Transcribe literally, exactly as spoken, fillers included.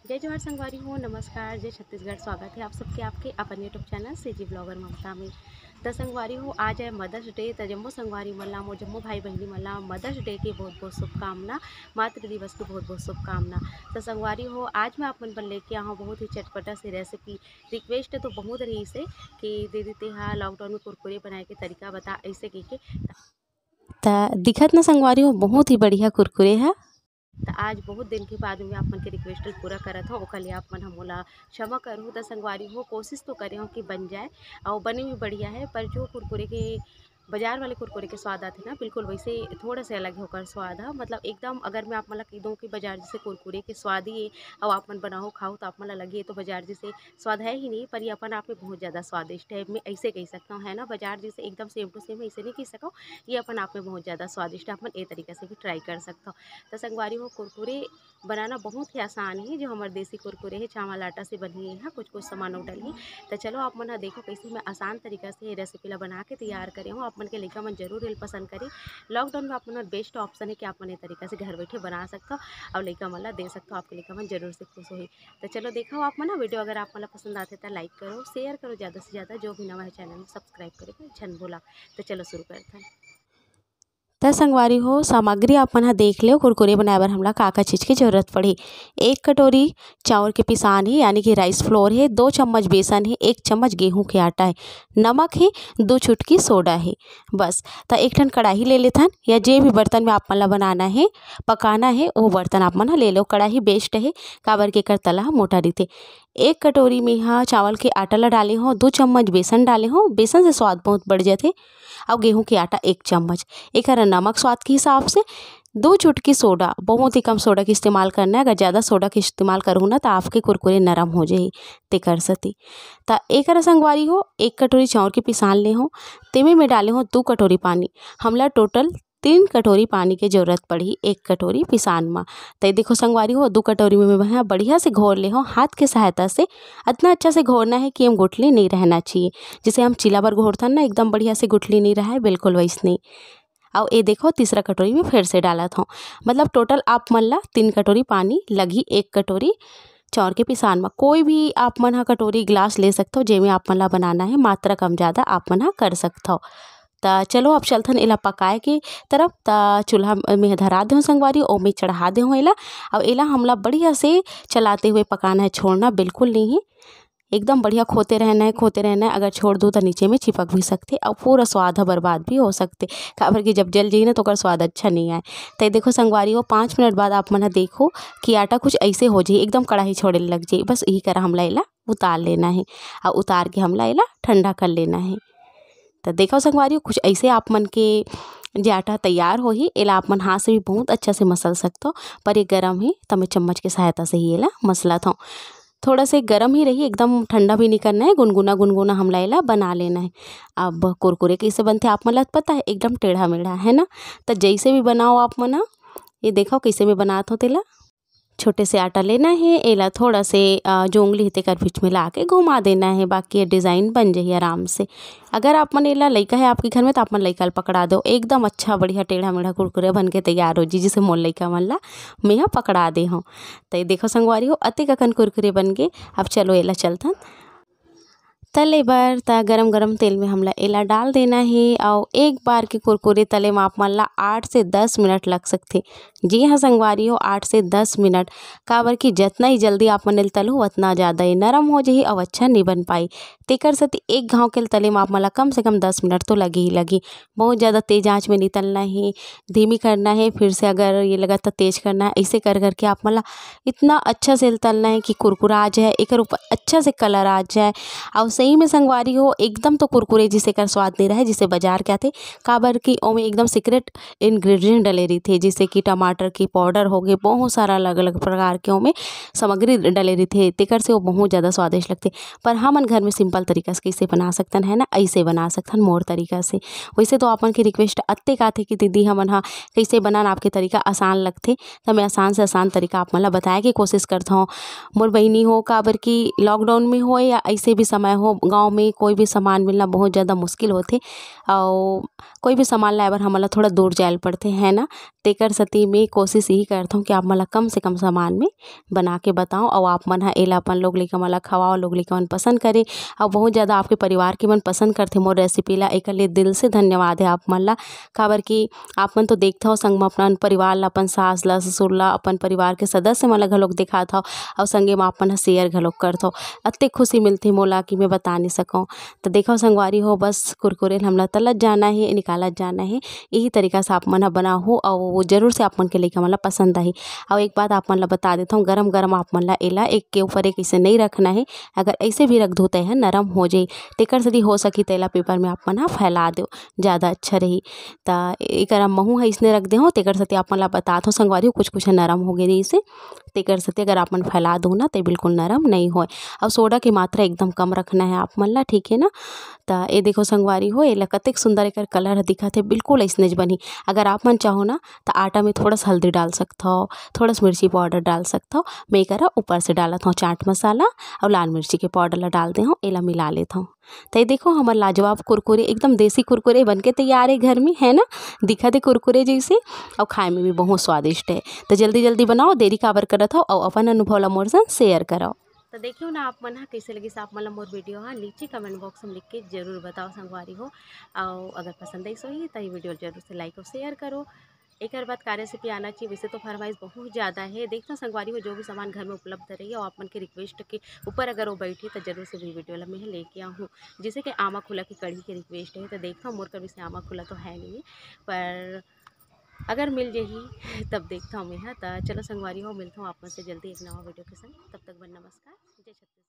जय जोहार संगवारी हो, नमस्कार, जय छत्तीसगढ़। स्वागत है आप सबके आपके अपन YouTube चैनल सीजी ब्लॉगर ममता में। त संगवारी हो, आज है मदर्स डे। त जम्मो संगवारी मन ला, मोर जम्मो भाई बहिनी मन ला मदर्स डे के बहुत बहुत शुभकामना, मातृ दिवस के बहुत बहुत शुभकामना। त संगवारी हो, आज मैं आप मन बर लेके आया हूँ बहुत ही चटपटा सी रेसिपी। रिक्वेस्ट तो बहुत रहिस हे कि दीदी तेहा लॉकडाउन में कुरकुरे बनाए के तरीका बता, ऐसे कहिके। त दिखत ना संगवारी हो, बहुत ही बढ़िया कुरकुरे है। त आज बहुत दिन के बाद में आप मन के रिक्वेस्ट ल पूरा करत हूँ, ओकर लिए आप मन ह मोला क्षमा करहु। त संगवारी हो, कोशिश तो करे हूँ कि बन जाए, और बने भी बढ़िया है, पर जो कुरकुरे के, बाजार वाले कुरकुरे के स्वाद आथे ना, बिल्कुल वैसे थोड़ा से अलग है ओकर स्वाद ह। मतलब एकदम अगर मैं आप मन ला कह दूँ कि बाजार जैसे कुरकुरे के स्वाद ही है, और आप मन बनाओ खाओ तो आप मन ला लगे ये तो बाजार जैसे स्वाद है ही नहीं, पर ये अपन आप में बहुत ज़्यादा स्वादिष्ट है, मैं ऐसे कह सकता हूँ, है ना। बाजार जैसे एकदम सेम टू सेम ऐसे नहीं कह सकूँ, ये अपन आप में बहुत ज़्यादा स्वादिष्ट है, अपन ए तरीका से भी ट्राई कर सकता हूँ। तो संगवारी हो, कुरकुरे बनाना बहुत ही आसान है। जो हमारे देसी कुरकुरे है, चावल आटा से बनी है, कुछ कुछ सामान और डली। तो चलो आप मन ह देखो कैसे मैं आसान तरीका से ये रेसिपी ला बना के तैयार करे हूँ। आप मन के लइका मन जरूर एल पसंद करी। लॉकडाउन में आप मन बेस्ट ऑप्शन है कि आप मन ये तरीका से घर बैठे बना सकते हो और लइका मन ला दे सकते हो। आपके लइका मन जरूर से खुश होही। तो चलो देखो आप मन वीडियो अगर आप मन ला पसंद आथे तो लाइक करो, शेयर करो ज़्यादा से ज़्यादा। जो भी नवा है चैनल में सब्सक्राइब करे के झन भूला। तो चलो शुरू करते हैं। त संगवारी हो, सामग्री आप मन ह देख लेव, कुरकुरे बनाए बर हमला का का चीज के जरूरत पड़ही। एक कटोरी चाउर के पिसान हे, यानी कि राइस फ्लोर हे, दो चम्मच बेसन हे, एक चम्मच गेहूं के आटा हे, नमक हे, दो चुटकी सोडा हे। बस, त एक ठन कड़ाही ले लेथन या जे भी बर्तन में आप मन ला बनाना हे, पकाना हे, वो बर्तन आप मन ह ले लो। कड़ाही बेस्ट हे, काबर के एकर तला ह मोटा रहिथे। एक कटोरी में हा चावल के आटा ला डाले हो, दो चम्मच बेसन डाले हो, बेसन से स्वाद बहुत बढ़ जाथे। अउ गेहूं के आटा एक चम्मच, एकर नमक स्वाद के हिसाब से, दो चुटकी सोडा, बहुत ही कम सोडा के इस्तेमाल करना है। अगर ज़्यादा सोडा के इस्तेमाल करहू ना, तो आपके कुरकुरे नरम हो जाही, तेकर सेती। त एकर संगवारी हो, एक कटोरी चाउर के पिसान ले हो, तेमे में डाले हो दो कटोरी पानी। हमला टोटल तीन कटोरी पानी के जरूरत पड़ही एक कटोरी पिसान म। त ये देखो संगवारी हो, दो कटोरी में मैं बढ़िया से घोर ले हो हाथ के सहायता से। इतना अच्छा से घोरना है कि हम गुठली नहीं रहना चाहिए, जैसे हम चीला बर घोरथन ना, एकदम बढ़िया से गुठली नहीं रहे, बिल्कुल वैसने। अउ ये देखो, तीसरा कटोरी में फिर से डालत हूँ। मतलब टोटल आप मन ला तीन कटोरी पानी लगही एक कटोरी चाउर के पिसान म। कोई भी आप मन ह कटोरी गिलास ले सकथव, जेमे आप मन ला बनाना है, मात्रा कम ज़्यादा आप मन ह कर सकथव। त चलो अब चलथन एला पकाए के तरफ। त चूल्हा में धरा देहूँ संगवारी, ओमे चढ़ा देहूँ एला। अउ एला हमला बढ़िया से चलाते हुए पकाना है, छोड़ना बिल्कुल नहीं है। एकदम बढ़िया खोते रहना है, खोते रहना है। अगर छोड़ दू त नीचे में चिपक भी सकथे अउ पूरा स्वाद ह बर्बाद भी हो सकथे, काबर कि जब जल जाही ना तो ओकर स्वाद अच्छा नहीं आए। त ये देखो संगवारी हो, पाँच मिनट बाद आप मन ह देखो कि आटा कुछ ऐसे हो जाही, एकदम कड़ाही छोड़े लग जाही। बस यही करा हमला एला उतार लेना है अउ उतार के हमला एला ठंडा कर लेना है। त देखो संगवारी हो, कुछ ऐसे आप मन के जे आटा तैयार होही, एला आप मन हाथ से भी बहुत अच्छा से मसल सकथो, पर ये गरम है त मैं चम्मच के सहायता से ही एला मसलत हूँ। थोड़ा से गरम ही रही, एकदम ठंडा भी नहीं करना है, गुनगुना गुनगुना हमला एला बना लेना है। अब कुरकुरे कैसे बनथे आप मन ला पता है, एकदम टेढ़ा मेढ़ा है ना। त जैसे भी बनाओ आप मन ह, ये देखो कैसे मैं बनात हूँ तेला। छोटे से आटा लेना है, एला थोड़ा से, अ, जोंगली हे तेकर बीच में ला के घुमा देना है, बाकी ये डिज़ाइन बन जाही आराम से। अगर आप मन एला लइका है आपके घर में, तो आप मन लइका ल पकड़ा दो, एकदम अच्छा बढ़िया टेढ़ा मेढ़ा कुरकुरे बन के तैयार हो जी, जिसे मोर लइका मन ला मैं ह पकड़ा दे हूँ। तो ये देखो संगवारी हो, अतेक अकन कुरकुरे बन के। अब चलो एला चलथन तले बर। त गरम गरम तेल में हमला एला डाल देना है, अउ एक बार के कुरकुरे तले में आप मन ला आठ से दस मिनट लग सकथे। जी हाँ संगवारी हो, आठ से दस मिनट, काबर कि जितना ही जल्दी आप मन एला तलहू, उतना ज़्यादा ये नरम हो जाही अउ अच्छा नहीं बन पाई। तेकर सेती एक घाव के तले में आप मन ला कम से कम दस मिनट तो लगी ही लगी। बहुत ज़्यादा तेज आंच में नहीं तलना है, धीमी करना है, फिर से अगर ये लगातार तेज करना है, ऐसे कर करके आप मन ला इतना अच्छा से तलना है कि कुरकुरा आ जाए, एकर ऊपर अच्छा से कलर आ जाए। और सही में संगवारी हो, एकदम तो कुरकुरे जिसे कर स्वाद नहीं रहे, जिसे बाजार के आथे, काबर कि ओमे एकदम सीक्रेट इंग्रेडिएंट डले रहिथे, जैसे कि टमाटर की पाउडर हो गए, बहुत सारा अलग अलग प्रकार के ओमे सामग्री डले रहिथे, तेकर से वो बहुत ज़्यादा स्वादिष्ट लगथे। पर हमन घर में सिंपल तरीका से कैसे बना सकथन, है ना, ऐसे बना सकथन मोर तरीका से। वैसे तो आप मन के रिक्वेस्ट अतेक आथे कि दीदी हमन ह कैसे बनान, आपके तरीका आसान लगथे, त मैं आसान से आसान तरीका आप मन ला बताए के कोशिश करथौं। मोर बहिनी हो, काबर कि लॉकडाउन में हो या ऐसे भी समय हो, गाँव में कोई भी सामान मिलना बहुत ज़्यादा मुश्किल होथे, और कोई भी सामान लाए बर हमन ला थोड़ा दूर जाए ल पड़थे, है ना। तेकर सेती मैं कोशिश यही करत हौं कि आप मन ला कम से कम सामान में बना के बताओं, अउ आप मन ह एला अपन लोग लइका मन ला खवाओ, लोग लइका मन पसंद करे, अउ बहुत ज़्यादा आपके परिवार के मन पसंद करथे मोर recipe ला। एकर लिए दिल से धन्यवाद है आप मन ला, काबर कि आप मन तो देखथव संग म अपन परिवार ला, अपन सास ला, ससुर ला, अपन परिवार के सदस्य मन ला घलोक देखात हव, अउ संगे म आप मन ह share घलोक करथव। अतेक खुशी मिलथे मोला कि मैं बता नहीं सकौं। त देखव संगवारी हो, बस कुरकुरे ल हमला तलत जाना हे, निकालत जाना हे। यही तरीका से आप मन ह बनाहू, अउ जरूर से आप मन के लइका मन ला पसंद आही। अउ एक बात आप मन ला बता देथौं, गरम गरम आप मन ला एला एक के ऊपर एक अइसे नइ रखना हे। अगर अइसे भी रख दू त एह नरम हो जाही, तेकर सेती हो सकही त एला paper में आप मन ह फैला देव, ज़्यादा अच्छा रही। त एकर महूँ ह अइसने रख देहौं, तेकर सेती आप मन ला बतात हौं संगवारी हो, कुछ कुछ ह नरम हो गे रहिसे, तेकर सेती अगर आप मन फैला दू ना, त बिल्कुल नरम नइ होय। अउ सोडा के मात्रा एकदम कम रखना है आप मन ला, ठीक है ना। त ए देखो संगवारी हो, एला कतेक सुंदर एकर colour ह दिखत हे, बिल्कुल अइसनेच बनही। अगर आप मन चाहो ना, त आटा में थोड़ा सा हल्दी डाल सकथव, थोड़ा सा मिर्ची powder डाल सकथव। मैं एकरा ऊपर से डालत हौं चाट मसाला अउ लाल मिर्ची के powder ला डाल दे हौं, एला मिला लेत हौं। त ए देखो हमर लाजवाब कुरकुरे, एकदम देसी कुरकुरे बन के तैयार हे घर में, है ना। दिखत हे कुरकुरे जइसे, अउ खाए में भी बहुत स्वादिष्ट हे। त जल्दी जल्दी बनाओ, देरी काबर करत हव, अउ अपन अनुभव ला मोर संग share करव। त देखियो ना आप मन ह कइसे लगिस आप मन ला मोर video ह, नीचे comment box में लिख के जरूर बताओ संगवारी हो। अउ अगर पसंद आइस होही त ये video जरूर से like अउ share करो। एकर बाद का recipe आना चाहिए, वैसे तो फरमाइश बहुत ज़्यादा है। देखता हूँ संगवारी हो, जो भी सामान घर में उपलब्ध रही और आप मन के request के ऊपर अगर वो बैठी तो जरूर से भी video ला मैं लेके आऊँ। जैसे कि आमा खुला की कढ़ी के request है, तो देखता हूँ मोर कभी से आमा खुला तो है नहीं, पर अगर मिल जाही तब देखता हूँ मैं। हाँ, तो चलो संगवारी हो, मिलता हूँ आप मन से जल्दी एक नवा video के संग। तब तक बर नमस्कार, जय छत्तीसगढ़।